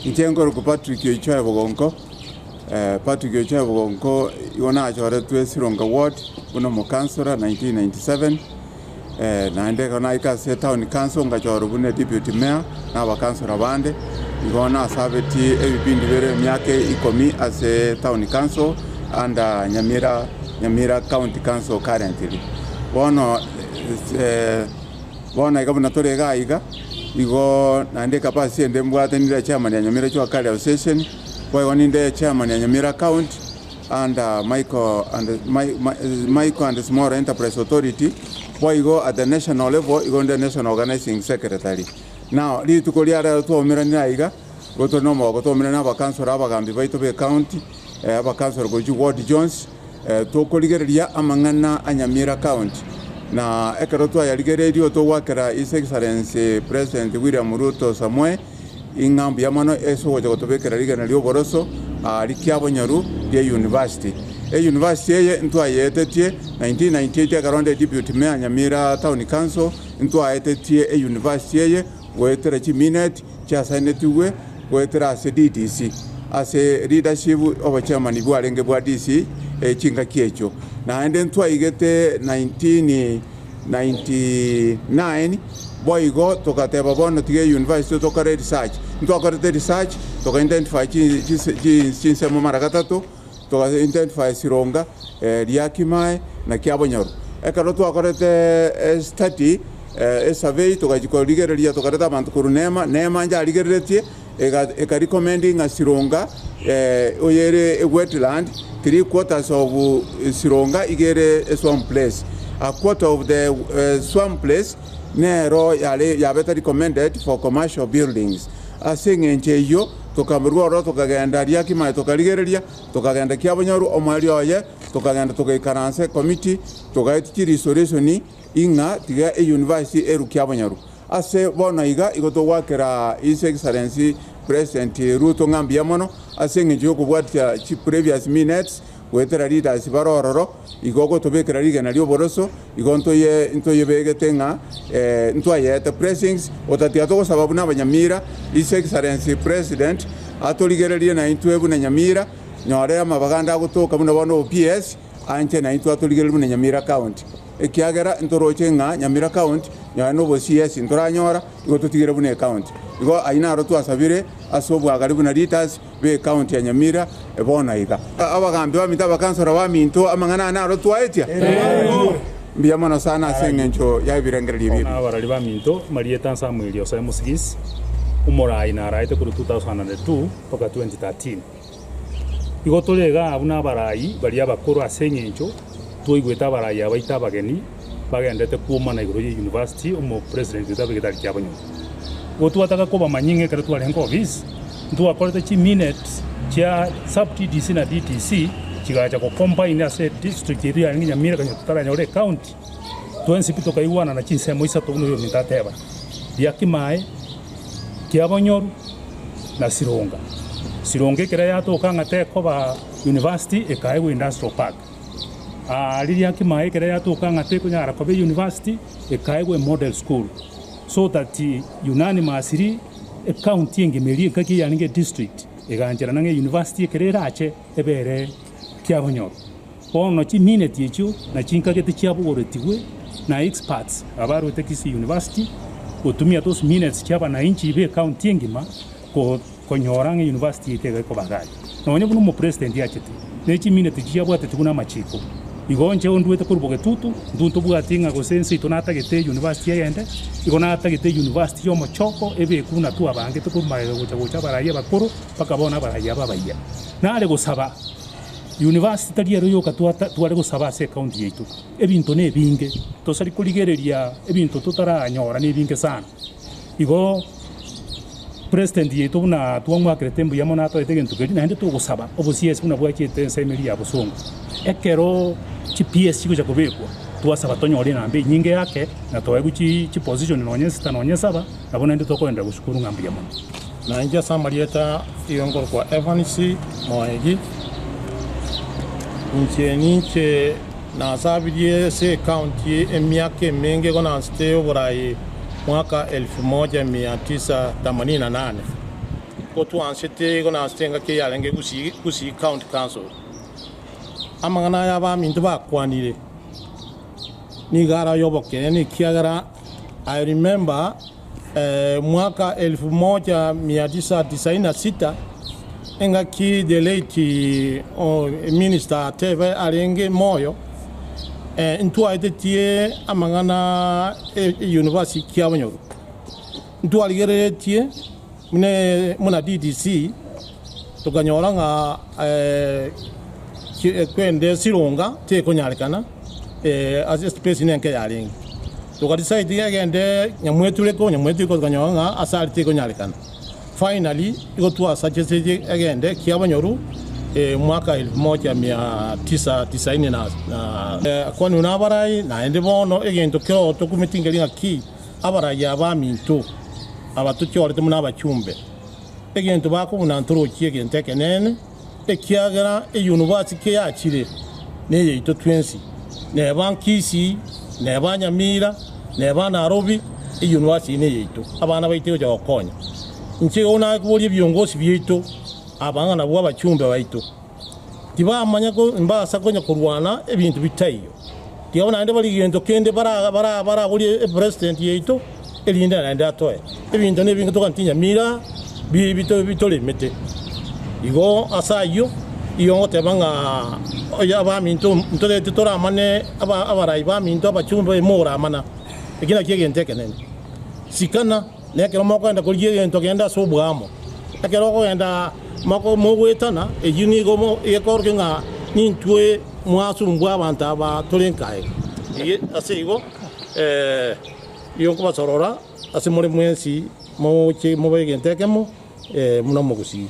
Inche nkorokwa Patrick Oichoe Bogonko, Patrick Oichoe Bogonko igo nachoretwe Sironga Ward buna omokansora 1997, naende ekero naika ase etown council ngachorwa buna eduty mayor na abakansora bande, igo nasabetie ebipindi bire emiaka ikomi ase etown council under Nyamira Nyamira county council currently. Bono Bono iga buna tore iga aiga, igo naende ecapacity ende mbwate ninde chairman ya Nyamira Jua Kali Association, boigo ninde chairman ya Nyamira County under Micro and Micro and Small Enterprise Authority, boigo at the national level igo nde national organizing secretary. Now rituko ria rero twaumeranire aiga, igo tore na omogoko twaumerane na abakansoro abagambi baito ba ecounty, abakansoro korwa chiward chionsi. Tokorigereria amang'ana a Nyamira County, na ekero twayarigereirie togoakera His Excellency President William Ruto Samoei ing'a mbuya mono ase ogocha gotobekera rigena ri'oboroso aa rikiabonyoru rie University. Euniversity eye ntwayeetetie 1998 ekero nde Deputy Mayor Nyamira Town Council ntwaetetie euniversity eye goetera chimineti chiasainetigwe goetera ase DDC, ase leadership obochairman bwarenge bwa DC chingaki echio. Naende ntwaigete 1999 boigo togateba bono tiga euniversity tokore research. Ntwakorete research toka identify chinsemo mara gatato, toka identify Sironga, Riakimae na Kiabonyoru. Ekero twakorete estudy, esurvey togachia korigereria tokareta abanto korwa Neema, Neema ncharigereretie eka recommend ng'a Sironga oyere ewetland, 3/4 of Sironga iga ere eswamp place, a quarter of the swamp place nero yare yabete recommended for commercial buildings. Ase eng'encho eyio tokaberwa ororo tokagenda Riakimae tokarigereria, Tokagenda Kiabonyoru omoerio oye, tokagenda togaikaransa ekomiti, togaetia chirisoresoni ing'a tiga eyunivasiti erwe Kiabonyoru. Ase bono iga igo togoakera His Excellency President Ruto ng'a mbuya mono ase eng'encho yokobwatia chi previous minutes goetera leaders bare ororo, igo ogotobekera rigena ri'oboroso, igo ntoye ntoyebegete ng'a ntwayeete blessings, otatiga togosaba buna abanyamira, His Excellency President atorigererie naintwe buna Nyamira, nyore amabaga ande agotoka buna bono obo PS, anche naintwe atorigererie buna Nyamira County. Ekiagera ntoroche ng'a Nyamira County nonye na obo CS ntoranyora, igo totigere buna ecounty. Igo ayio naro twasabire ase obwagare buna leaders be ecounty ya Nyamira bono iga. Abagambi baminto, abakansora baminto, amang'ana aya naro twaetia? Mbuya mono sana ase engencho ya ebirengererio ebi ebiya. Abarari baminto, Marieta Samueli Osae Musigisi, omoraai naraete korwa 2002 mpaka 2013. Igo tore igaa buna abaraai baria abakoro ase eng'encho twaigwete abaraai abaito abageni bagendete kwomana igoro ye university omo president oito abegete aria Kiabonyoro. Igo twataka kobamanyia ng'a ekero twarenge ofisi ntwakorete chi minutes chia sub TDC na DTC chigacha go combine ase district yaito yarenge Nyamira konya totaranyora ecounty. Twensi pi tokaigwanana chinsemo isato buna oyominto ateba, Riakimae, Kiabonyoru na Sironga. Sironga ekero yatoka ng'a tekoba university ekaegwa industrial park. Aa riria Kimae ekero yatoka ng'a tekonyara koba euniversity ekaegwa emodel school so that unanimously ecounty engima eria engaki yarenge edistrict egancherana ng'a euniversity ekero erache ebe ere Kiabonyoru. Bono chimineti echio na chinkagete chiabogoretigwe na experts abarwete Kisii University gotumia those minutes chia abanainchi be ecounty engima konyora ng'a university yaito iga ekoba gari. Nonye buna omopresident achete, ne chimineti echio chiabwatetigwe na amachiko. Igo inche ondwete korwa bogetutu, intwe ntobwati ng'a gose ense yaito natagete university egende, igo natagete university ya omochoko ebekwe buna twabangete korwa magega gocha gocha abarai abakoro mpaka bono abarai aba abayia. Nare gosaba. University tari ero yoka tware gosaba ase ecounty yaito, ebinto nebinge, tosari korigereria ebinto totaranyora nebinge sana. Igo president yaito buna twamwakerete mbuya mono atoete egento keria naende togosaba obosiesi buna bwachete ensemo eria ya bosongo. Ekero chi PS chigocha kobekwa, twasaba tonyore enamba enyinge yake na toegwe chiposition nonye sita nonye saba, nabo naende tokoenderera goshukuru ng'a mbuya mono. Na inche ase amarieta igo nkorokwa Evans Moegi, inche ninche nasabirie ase ecounty emiaka emenge igo nansete oboraai mwaka elfu moja mia tisa themanini na nane. Igo twansete igo nansete engaki eyarenge Gusii, Gusii County Council. Amang'ana aya abaminto bakwanire nigo are ay'obokeene ekiagera I remember mwaka elfu moja mia tisa tisaini na sita engaki the late minister Atebe arenge moyo, ntwaetetie amang'ana e university Kiabonyoru. Ntwarigereretie buna DDC tokanyora ng'a kwende Sironga tekonyarekana ase space nenke yarenge. Toka decide egende Nyamwetureko, Nyamwetureko tokanyora ng'a ase aria tekonyarekana. Finally igo twa suggested egende Kiabonyoru mwaka elfu moja mia tisa tisaini na Kwani nabarai naende bono egento kero tokumeti nkeri ng'aki Abarai abaminto, aba tochorete buna abachumbe, egento bakobuna ntorochie egento ekenene, ekiagera eyunivasiti keyachire neyaito twensi, neba Nkisii, neba Nyamira, neba Nairobi, eyunivasiti neyaito, abana baito egocha gokonya. Inche igo nakoboria ebiongosi biaito, aba ng'a nabwo abachumbe baito, Tibamanya mbasa konya korwana ebinto bitaiyo. Tiga naende bari gento kende baraborie epresident yaito erinde naende atoe. Ebinto nebinge toganeti nyamira bitoremete. Igo ase ayio igo ngoteba ng'a oyo abaminto ntoreti toramane abarai baminto abachumbe moramana. Eki nakio egento ekenene. Sikana. Na ekero mokogenda korigia egento genda ase oboamo, ekero okogenda mogoetana, eyio nigo ekoorokia ng'a nintwe mwasumbua abanto aba tore nkaye. Ase igo nigo nkobasorora ase more mwensi moche mobe egento ekemo buna omogusii.